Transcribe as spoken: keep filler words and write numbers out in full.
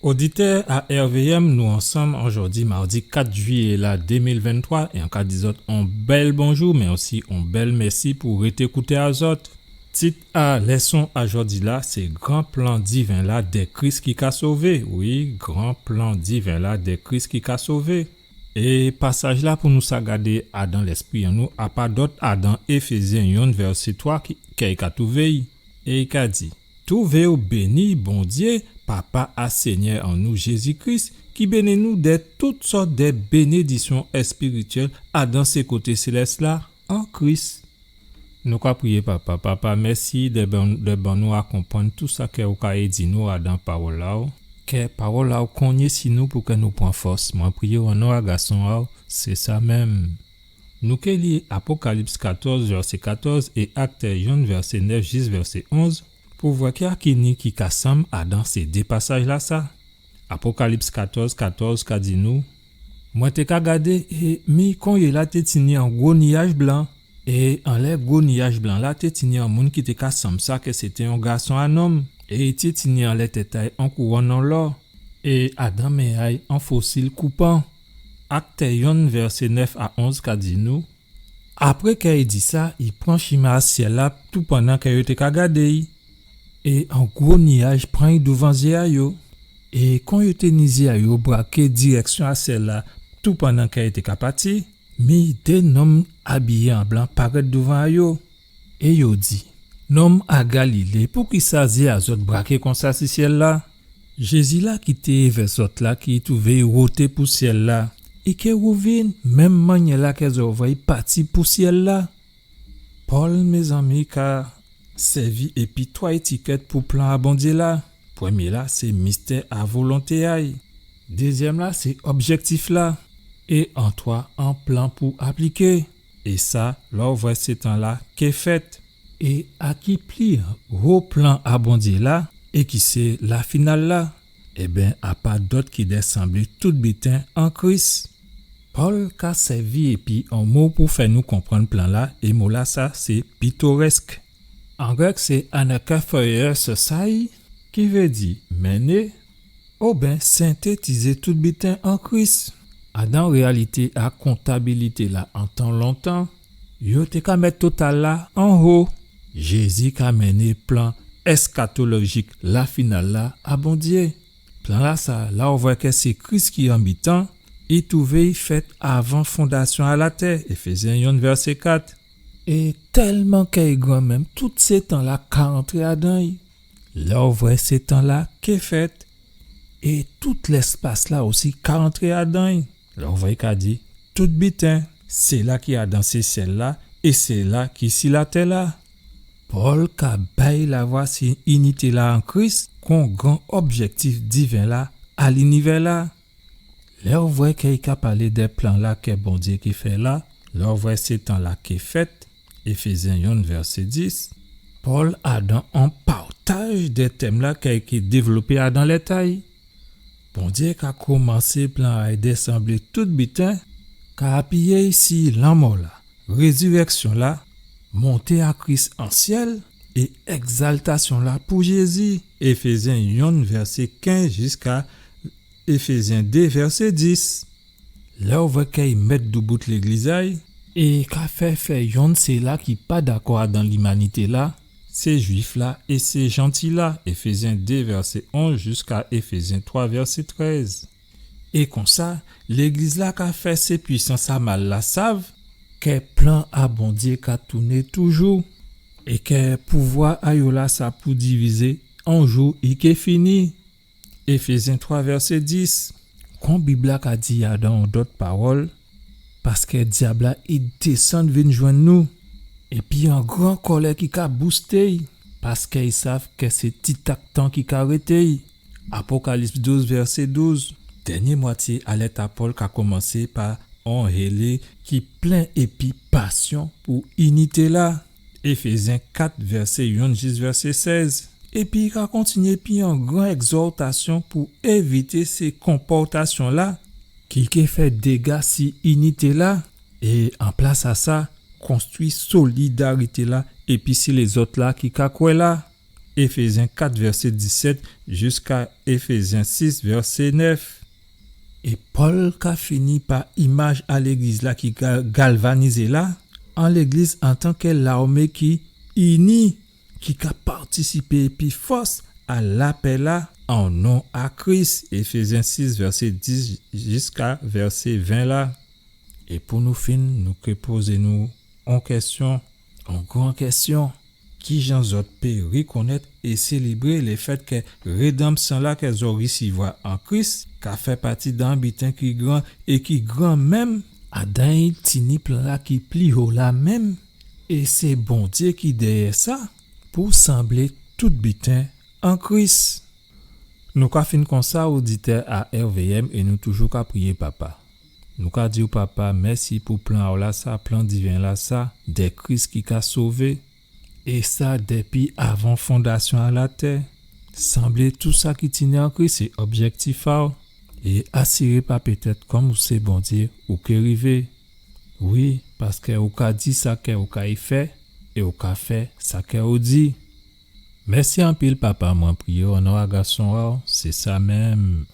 Oditè a R V M, nou ansanm ojòdi mawdi kat jwiyé la dé mil venntwa, é an ka di zòt on bèl bonjou, mé osi on bèl mèsi pou rété kouté a zòt. Tit a lèson a jòdi la, sé Gran plan diven la dè Kris ki ka sové. Wi, gran plan diven la dè Kris ki ka sové. É pasaj la pou nou sa gadé adan lèspri an nou, a pa dòt adan Éfézyen yonn vèsé twa ki, kè i ka twouvé i. É i ka di, Twouvé ou béni, Bondyé, Papa a Sényè an nou Jézi Kris, ki béni nou dè tout sòt dè bénédisyon èspirityèl adan sé koté sélès la an Kris. Nou ka priyé, Papa. Papa, mèsi dè ban, dè ban nou a konprann tou sa kè ou ka di nou adan pawòl a ou. Kè pawòl a ou konyé si nou pou kè nou pran fòs. Mwen priyé ou an non a Gason a ou, sé sa menm. Nou ké li Apokalips katòz, vèsé katòz, é Aktè yonn, vèsé nèf jis vèsé onz, pou vwè ki a ki ni ki ka sanm adan sé dé pasaj la sa. Apokalips katòz, katòz ka di nou, Mwen té ka gadé, é mi, kon yé la té tini on gwo niyaj blan, é anlè gwo niyaj blan la té tini on moun ki té ka sanm sa kè sé té on gason a nonm, é i té tini anlè tèt a'y on kouwòn an lò, é adan men a'y on fosil koupan. Aktè yonn, vèsé nèf a onz ka di nou, Apré kè i di sa, i pran chimen a syèl la toupandan kè yo té ka gadé i. É on gwo niyaj pran i douvan zyé a yo. É kon yo té ni zyé a yo braké dirèksyon a syèl la toupandan kè i té ka pati, mi dé nonm abiyé an blan parèt douvan a yo. É yo di, Nonm a Galilé, poukisa zyé a zòt braké konsa si syèl la? Jézi la ki té évè zòt la, ki twouvé i woté pou syèl la, i ké wouvin menm mannyè la kè zòt vwè i pati pou syèl la. Pòl, mézanmi, ka sèvi épi twa étikèt pou plan a Bondyé la. Prèmyé la, sé mistè a volonté a'y. Dézyèm la, sé objèktif la. É an twa, on plan pou apliké. É sa, lè ou vwè sé tan la ké fèt. É a ki pli gwo plan a Bondyé la, é ki sé lafinal la? Ében, a pa dòt ki dè sanblé tout biten an Kris. Pòl ka sèvi épi on mo pou fè nou konprann plan la, é mo la sa, sé pitorèsk. An grèk, sé anakaphoios sai, ki vé di mennen, oben sentétizé tout biten an Kris. Adan réyalité a kontabilité la an tan lontan, yo té ka mèt total la anwo. Jézi ka mennen plan èskatolojik lafinal la a Bondyé. Plan la sa, la ou vwè kè sé Kris ki an mitan, i twouvé i fèt avan fondasyon a latè, Éfézyen yonn vèsé kat. É tèlman kè i gran menm, tout sé tan la ka antré adan i. Lè ou vwè sé tan la ké fèt, é tout lèspas la osi ka antré adan i. Lè ou vwè i ka di, tout biten, sé la ki adan sé syèl la, é sé la ki si latè la. Pòl ka bay lavwa si inité la an Kris kon gran objèktif diven la a linivè la. Lè ou vwè kè i ka palé dè plan la kè Bondyé ki fè la, lè ou vwè sé tan la ké fèt, Éfézyen yonn vèsé dis, Pòl adan on pawtaj dè tèm la kè i ké dévlopé adan lèt a'y. Bondyé ka komansé plan a'y dè sanblé tout biten, ka apiyé i si lanmò la, rézirèksyon la, monté a Kris an syèl é ègzaltasyon la pou Jézi, Éfézyen yonn vèsé kenz jiska Éfézyen dé vèsé dis. Lè ou vwè kè i mèt doubout légliz a'y, é ka fè fè yonn séla ki pa dakò adan limanité la, sé Jwif la é sé Janti la, Éfézyen dé vèsé onz jiska Éfézyen twa vèsé trèz. É konsa, légliz la ka fè sé pwisans a mal la sav kè plan a Bondyé ka tounen toujou, é kè pouvwa a yo la sa pou divizé, on jou i ké fini. Éfézyen twa vèsé dis. Kon Bib la ka di adan on dòt pawòl, paskè dyab la i désann vin jwenn nou, épi on gran kòlè ki ka bousté'y, paskè i sav kè sé titak tan ki ka rété'y. Apokalips douz vèsé douz. Dènyé mwatyé a lèt a Pòl ka komansé pa on hélé ki plen épi pasyon pou inité la. Éfézyen kat vèsé yonn jis vèsé sèz. Épi i ka kontinyé épi on gran ègzòtasyon pou évité sé konpòtasyon la ki ké fè déga si inité la, é an plas a sa, konstwi solidarité la épi si lézòt la ki ka kwè la. Éfézyen kat vèsé disèt jiska Éfézyen sis vèsé nèf. É Pòl ka fini pa imaj a légliz-la ki ga-, galvanizé la, an légliz antan ke lawmé ki ini, ki ka patisipé épi fòs a lapè-la an non a Kris, Éfézyen sis vèsé dis jiska vèsé ven la. É pou nou fin, nou ké pozé nou on kèsyon, on gran kèsyon. Kijan zòt pé rikonnèt é sélébré lèfèt ke rédanmsyon-la ke zòt risivwa an Kris ka fè pati d'on biten ki gran é ki gran menm? Adan i tini plan-la ki pli ho la menm, é sé Bondyé ki dèyè sa, pou sanblé tout biten an Kris. Nou ka fin konsa, oditè a R V M, é nou toujou ka priyé Papa. Nou ka di'w, Papa, mèsi pou plan a'w lasa, plan diven lasa, dè Kris ki ka sové. É sa, dépi avan fondasyon a latè. Sanblé tou sa ki tini an Kris sé objèktif a'w. É asiré pa pétèt, kòm ou sé Bondyé, ou ké rivé. Wi, paskè ou ka di sa kè ou kay fè, é ou ka fè sa kè ou di. Mèsi anpil, Papa, mwen priyé'w an non a Gason a'w, sé sa menm.